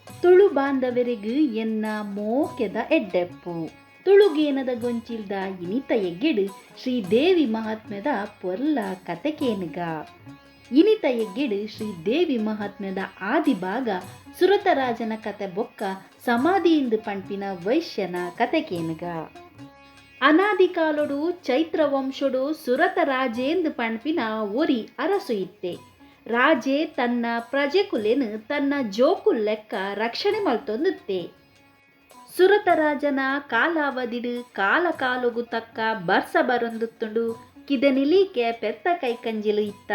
ತುಳು ಬಾಂಧವರಿಗ್ ಎನ್ನ ಮೋಕೆದ ಎಡ್ಡೆಪ್ಪು. ತುಳುಗೇನದ ಗೊಂಚಿಲ್ದ ಇನಿತ ಎಗ್ಗೆಡ್ ಶ್ರೀ ದೇವಿ ಮಹಾತ್ಮೆದ ಪೊರ್ಲ ಕತೆ ಕೇನುಗ. ಇನಿತ ಎಗ್ಗೆಡ್ ಶ್ರೀ ದೇವಿ ಮಹಾತ್ಮೆದ ಆದಿಭಾಗ ಸುರತರಾಜನ ಕತೆ ಬೊಕ್ಕ ಸಮಾಧಿ ಇಂದ್ ಪಣ್ಪಿನ ವೈಶ್ಯನ ಕತೆ ಕೇನುಗ. ಅನಾದಿ ಕಾಲೊಡು ಚೈತ್ರ ವಂಶೊಡು ಸುರತ ರಾಜೇಂದ್ ಪಣ್ಪಿನ ಒರಿ ಅರಸು ಇತ್ತೆ. ರಾಜೆ ತನ್ನ ಪ್ರಜೆಕುಲೆನ್ ತನ್ನ ಜೋಕುಲ್ ಲೆಕ್ಕ ರಕ್ಷಣೆ ಮಲ್ತೊಂದಿತ್ತೆ. ಸುರತ ರಾಜನ ಕಾಲಾವಧಿಡ್ ಕಾಲ ಕಾಲೊಗು ತಕ್ಕ ಬರ್ಸ ಬರೊಂದಿತ್ತುಂಡು. ಕಿದೆ ನಿಲೀಕೆ ಪೆತ್ತ ಕೈಕಂಜಿಲು ಇತ್ತ.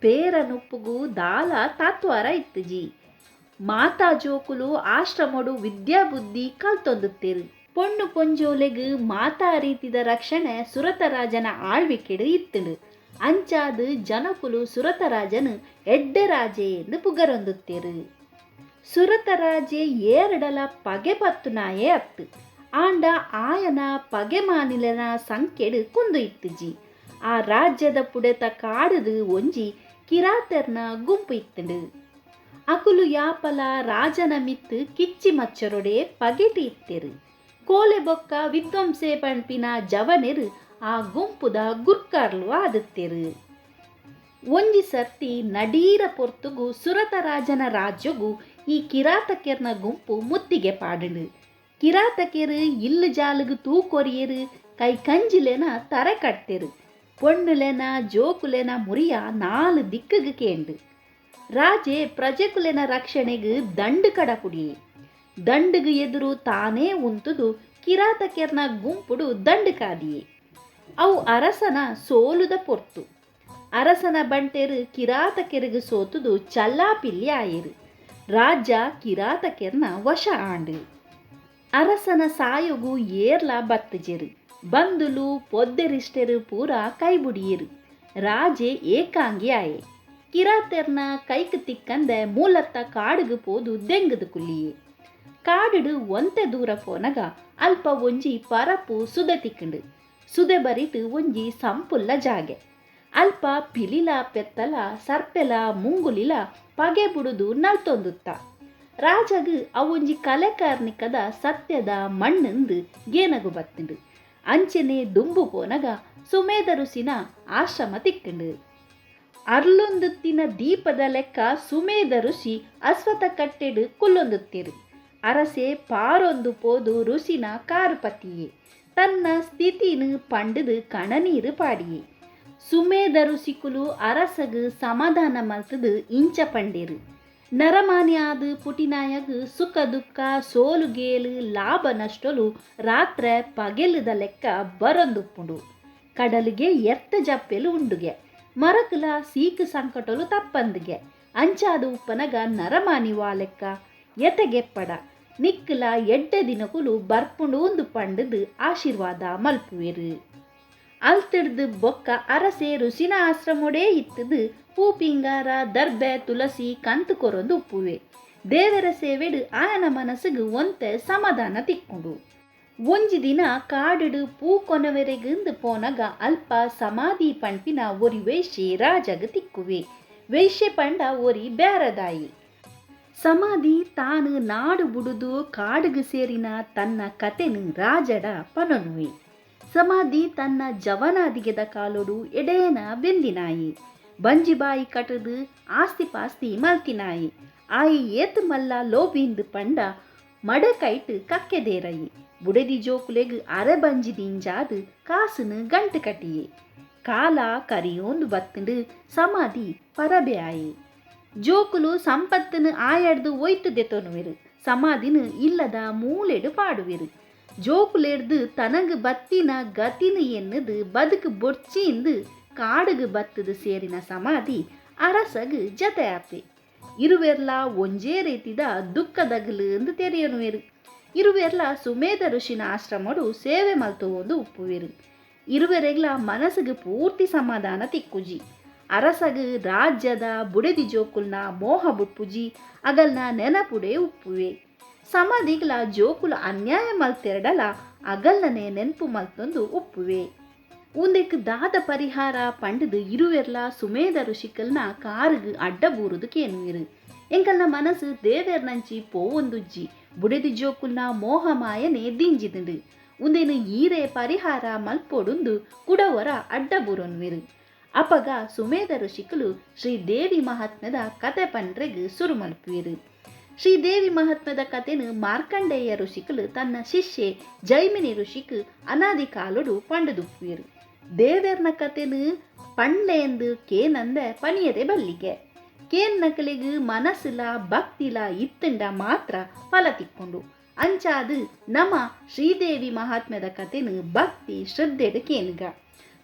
ಪೇರ ನುಪ್ಪುಗು ದಾಲ ತಾತ್ವಾರ ಇತ್ತುಜಿ. ಮಾತಾ ಜೋಕುಲು ಆಶ್ರಮೊಡು ವಿದ್ಯಾ ಬುದ್ಧಿ ಕಲ್ತೊಂದಿತ್ತೆರ್. ಪೊಣ್ಣು ಪೊಂಜೋಲೆಗ್ ಮಾತಾ ರೀತಿದ ರಕ್ಷಣೆ ಸುರತ ರಾಜನ ಆಳ್ವಿಕೆಡ್ ಇತ್ತ್ಂಡ್. ಅಂಚಾದ್ ಜನಕುಲು ಸುರತ ರಾಜನ್ ಎಡ್ಡೆ ರಾಜೆ ಇಂದ್ ಪುಗರೊಂದಿತ್ತೆರ್. ಸುರತ ರಾಜೆ ಏರಡಲ ಪಗೆ ಪತ್ತುನಾಯೆ ಅತ್ತ್. ಆಂಡ ಆಯನ ಪಗೆಮಾನಿಲೆನ ಸಂಖ್ಯೆಡ್ ಕುಂದು ಇತ್ತಿಜಿ. ಆ ರಾಜ್ಯದ ಪುಡೆತ ಕಾಡುದು ಒಂಜಿ ಕಿರಾತೆರ್ನ ಗುಂಪು ಇತ್ತ್ಂಡ್. ಅಕುಲು ಯಾಪಲ ರಾಜನ ಮಿತ್ತ್ ಕಿಚ್ಚಿ ಮಚ್ಚರೊಡೇ ಪಗೆಟ್ ಇತ್ತೆರ್. ಕೋಲೆ ಬೊಕ್ಕ ವಿದ್ವಂಸೆ ಪಣ್ಪಿನ ಜವನೆರ್ ಆ ಗುಂಪುದ ಗುರ್ಕಾರ್ಲು ಆದಿತ್ತೆರ್. ಒಂಜಿ ಸರ್ತಿ ನಡೀರ ಪೊರ್ತುಗು ಸುರತ ರಾಜನ ರಾಜ್ಯೊಗು ಈ ಕಿರಾತಕೆರ್ನ ಗುಂಪು ಮುತ್ತಿಗೆ ಪಾಡ್ಂಡ್. ಕಿರಾತಕೆರ್ ಇಲ್ಲ್ ಜಾಲ್ಗ್ ತೂ ಕೊರಿಯೆರ್, ಕೈ ಕಂಜಿಲೆನ ತರೆ ಕಡ್ತೆರ್. ಪೊಣ್ಣುಲೆನ ಜೋಕುಲೆನ ಮುರಿಯ ನಾಲ್ ದಿಕ್ಕ್ಗ್ ಕೇಂಡ್. ರಾಜೆ ಪ್ರಜೆಕುಲೆನ ರಕ್ಷಣೆಗ್ ದಂಡ್ ಕಡಪುಡಿಯೆ. ದಂಡ್ಗ್ ಎದುರು ತಾನೇ ಉಂತುದು ಕಿರಾತಕೆರ್ನ ಗುಂಪುಡು ದಂಡ್ ಕಾದಿಯೆ. ಅವು ಅರಸನ ಸೋಲುದ ಪೊರ್ತು. ಅರಸನ ಬಂಟೆರ್ ಕಿರಾತಕೆರೆಗ್ ಸೋತುದು ಚಲ್ಲಾಪಿಲ್ಲಿ ಆಯೆರ್. ರಾಜ್ಯ ಕಿರಾತಕೆರ್ನ ವಶ ಆಂಡ್. ಅರಸನ ಸಾಯೊಗು ಏರ್ಲಾ ಬತ್ತ್ಜೆರ್. ಬಂಧುಲು ಪೊದ್ದೆರಿಷ್ಟೆರ್ ಪೂರ ಕೈಬುಡಿಯೆರ್. ರಾಜೆ ಏಕಾಂಗಿ ಆಯೆ. ಕಿರಾತೆರ್ನ ಕೈಕ್ ತಿಕ್ಕಂದೆ ಮೂಲತ್ತ ಕಾಡ್ಗ್ ಪೋದು ದೆಂಗ್ದ್ ಕುಲ್ಲಿಯೆ. ಕಾಡುಡು ಒಂತೆ ದೂರ ಪೋನಗ ಅಲ್ಪ ಒಂಜಿ ಪರಪು ಸುದೆ ತಿಕ್ಂಡ್. ಸುದೆ ಬರಿಟ್ ಒಂಜಿ ಸಂಪುಲ್ಲ ಜಾಗೆ. ಅಲ್ಪ ಪಿಲಿಲ ಪೆತ್ತಲ ಸರ್ಪೆಲ ಮುಂಗುಲಿಲ ಪಗೆ ಬುಡುದು ನಲ್ತೊಂದುತ್ತ. ರಾಜಗ್ ಅವೊಂಜಿ ಕಲೆ ಕಾರ್ನಿಕದ ಸತ್ಯದ ಮಣ್ಣ್ಂದ್ ಗೇನಗು ಬತ್ತ್ಂಡ್. ಅಂಚೆನೆ ದುಂಬು ಪೋನಗ ಸುಮೇಧ ಋಷಿನ ಆಶ್ರಮ ತಿಕ್ಕ್ಂಡ್. ಅರ್ಲೊಂದುತ್ತಿನ ದೀಪದ ಲೆಕ್ಕ ಸುಮೇಧ ಋಷಿ ಅಶ್ವಥ ಕಟ್ಟೆಡ್ ಕುಲ್ಲೊಂದುತ್ತೆರ್. ಅರಸೆ ಪಾರೊಂದು ಪೋದು ಋಷಿನ ಕಾರ್ ಪತ್ತಿಯೆ. ತನ್ನ ಸ್ಥಿತಿನ್ ಪಂಡ್ದ್ ಕಣನೀರ್ ಪಾಡಿಯೆ. ಸುಮೇಧ ಋಷಿಕುಲು ಅರಸಗ್ ಸಮಾಧಾನ ಮಲ್ತ್ದ್ ಇಂಚ ಪಂಡೆರ್, ನರಮಾನಿ ಆದ್ ಪುಟಿನಾಯಗ್ ಸುಖ ದುಃಖ, ಸೋಲು ಗೇಲು, ಲಾಭ ನಷ್ಟೊಲು ರಾತ್ರೆ ಪಗೆಲುದ ಲೆಕ್ಕ ಬರೊಂದುಪ್ಪುಂಡು. ಕಡಲುಗೆ ಎರ್ತ ಜಪ್ಪೆಲು ಉಂಡುಗೆ. ಮರಕುಲ ಸೀಕ್ ಸಂಕಟೊಲು ತಪ್ಪಂದುಗೆ. ಅಂಚಾದ್ ಉಪ್ಪನಗ ನರಮಾನಿ ವಾ ಲೆಕ್ಕ? ಎತೆಗೆಪ್ಪಡ. ನಿಕ್ಕುಲ ಎಡ್ಡೆ ದಿನಕುಲು ಬರ್ಪುಂಡೂಂದು ಪಂಡ್ದ್ ಆಶೀರ್ವಾದ ಮಲ್ಪುವೆರ್. ಅಲ್ತ್ಡ್ದ್ ಬೊಕ್ಕ ಅರಸೆ ಋಷಿನ ಆಶ್ರಮೊಡೇ ಇತ್ತ್ದ್ ಪೂ ಪಿಂಗಾರ, ದರ್ಬೆ, ತುಲಸಿ ಕಂತ್ ಕೊರೊಂದು ಉಪ್ಪುವೆ. ದೇವೆರೆ ಸೇವೆಡ್ ಆಯನ ಮನಸ್ಸ್ಗ್ ಒಂತೆ ಸಮಾಧಾನ ತಿಕ್ಕುಂಡು. ಒಂಜಿ ದಿನ ಕಾಡ್ಡ್ ಪೂ ಕೊನವೆರೆಗ್ಂದ್ ಪೋನಗ ಅಲ್ಪ ಸಮಾಧಿ ಪಣ್ಪಿನ ಒರಿ ವೇಶ್ಯೆ ರಾಜಗ್ ತಿಕ್ಕುವೆ. ವೇಶ್ಯೆ ಪಂಡ ಒರಿ ಬ್ಯಾರದಾಯಿ. ಸಮಾಧಿ ತಾನ್ ನಾಡ್ ಬುಡುದು ಕಾಡ್ಗ್ ಸೇರಿನ ತನ್ನ ಕತೆನ್ ರಾಜಡ ಪನೊನುವೆ. ಸಮಾಧಿ ತನ್ನ ಜವನಾದಿಗೆದ ಕಾಲೊಡು ಎಡೇನ ಬೆಂದಿನಾಯೆ. ಬಂಜಿ ಬಾಯಿ ಕಟ್ದ್ ಆಸ್ತಿ ಪಾಸ್ತಿ ಮಲ್ತಿನಾಯೆ. ಆಯೆ ಏತ್ ಮಲ್ಲ ಲೋಭಿಂದ್ ಪಂಡ ಮಡೆ ಕೈಟ್ ಕಕ್ಕೆ ದೇರಯೆ. ಬುಡೆದಿ ಜೋಕುಲೆಗ್ ಅರೆ ಬಂಜಿ ದಿಂಜಾದ್ ಕಾಸ್ನ್ ಗಂಟ್ ಕಟಿಯೆ. ಕಾಲ ಕರಿಯೋಂದು ಬತ್ತ್ಂಡ್ ಸಮಾಧಿ ಪರಬೆ ಆಯೆ. ಜೋಕುಲು ಸಂಪತ್ತ್ನ್ ಆಯಡ್ದ್ ಒಯ್ತ್ ದೆತೊನುವೆರ್. ಸಮಾಧಿನ್ ಇಲ್ಲದ ಮೂಲೆಡ್ ಪಾಡುವೆರ್. ಜೋಕುಲೆಡ್ದ್ ತನಗ್ ಬತ್ತಿನ ಗತಿನ್ ಎನ್ನ್ದ್ ಬದ್ಕ್ ಬೊಡ್ಚೀಂದ್ ಕಾಡ್ಗ್ ಬತ್ತ್ದ್ ಸೇರಿನ ಸಮಾಧಿ ಅರಸಗ್ ಜತೆ ಆಪೆ. ಇರುವೆರ್ಲಾ ಒಂಜೇ ರೀತಿದ ದುಃಖದಗಲುಂದ್ ತೆರಿಯೊನುವೆರ್. ಇರುವೆರ್ಲಾ ಸುಮೇಧ ಋಷಿನ ಆಶ್ರಮೊಡು ಸೇವೆ ಮಲ್ತೊಂದು ಉಪ್ಪುವೆರ್. ಇರುವೆರೆಗ್ಲಾ ಮನಸ್ಸ್ಗ್ ಪೂರ್ತಿ ಸಮಾಧಾನ ತಿಕ್ಕುಜಿ. ಅರಸಗ್ ರಾಜ್ಯದ ಬುಡೆದಿ ಜೋಕುಲ್ನ ಮೋಹ ಬುಡ್ಪುಜಿ. ಅಗಲ್ನ ನೆನಪುಡೇ ಉಪ್ಪುವೆ. ಸಮಾಧಿಗ್ಲ ಜೋಕುಲು ಅನ್ಯಾಯ ಮಲ್ತೆರ್ಡಲ ಅಗಲ್ನನೆ ನೆನ್ಪು ಮಲ್ತೊಂದು ಉಪ್ಪುವೆ. ಉಂದೆಕ್ ದಾದ ಪರಿಹಾರ ಪಂಡ್ದ್ ಇರುವೆರ್ಲಾ ಸುಮೇಧ ಋಷಿಕಲ್ನ ಕಾರುಗ್ ಅಡ್ಡ ಬೂರುದು ಕೇನುವೆರ್. ಎಂಕಲ್ನ ಮನಸ್ಸು ದೇವೆರ್ನಂಚಿ ಪೋವೊಂದುಜ್ಜಿ. ಬುಡೆದಿ ಜೋಕುಲ್ನ ಮೋಹ ಮಾಯನೆ ದಿಂಜಿದುಂಡು. ಉಂದೆನ್ ಈರೇ ಪರಿಹಾರ ಮಲ್ಪೊಡುಂದು ಕುಡ ಒರ ಅಡ್ಡ ಬೂರೊನ್ವೆರ್. ಅಪಗ ಸುಮೇಧ ಋಷಿಕುಲು ಶ್ರೀ ದೇವಿ ಮಹಾತ್ಮೆದ ಕತೆ ಪನ್ರೆಗ್ ಸುರು ಮಲ್ಪುವೆರ್. ಶ್ರೀ ದೇವಿ ಮಹಾತ್ಮೆದ ಕತೆನ್ ಮಾರ್ಕಂಡೇಯ ಋಷಿಕುಲು ತನ್ನ ಶಿಷ್ಯೆ ಜೈಮಿನಿ ಋಷಿಕ್ ಅನಾದಿ ಕಾಲೊಡು ಪಂಡುದುಪ್ಪುವೆರ್. ದೇವೆರ್ನ ಕತೆನ್ ಪಂಡ್ಲೇಂದ್ ಕೇನಂದೆ ಪನಿಯರೆ ಬಲ್ಲಿಗೆ. ಕೇನ್ನಕಲೆಗ್ ಮನಸ್ಸುಲ ಭಕ್ತಿಲ ಇತ್ತ್ಂಡ ಮಾತ್ರ ಫಲ ತಿಕ್ಕುಂಡು. ಅಂಚಾದ್ ನಮ ಶ್ರೀದೇವಿ ಮಹಾತ್ಮೆದ ಕತೆನ್ ಭಕ್ತಿ ಶ್ರದ್ಧೆಡ್ ಕೇನುಗ.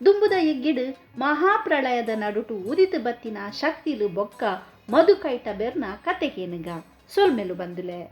ದುಂಬುದ ಎಗ್ಗೆಡ್ ಮಹಾಪ್ರಳಯದ ನಡುಟು ಉದಿತ್ ಬತ್ತಿನ ಶಕ್ತಿಲು ಬೊಕ್ಕ ಮಧುಕೈಟಬೆರ್ನ ಕತೆ ಕೇನುಗ. ಸೊಲ್ಮೆಲು ಬಂದುಲೆ.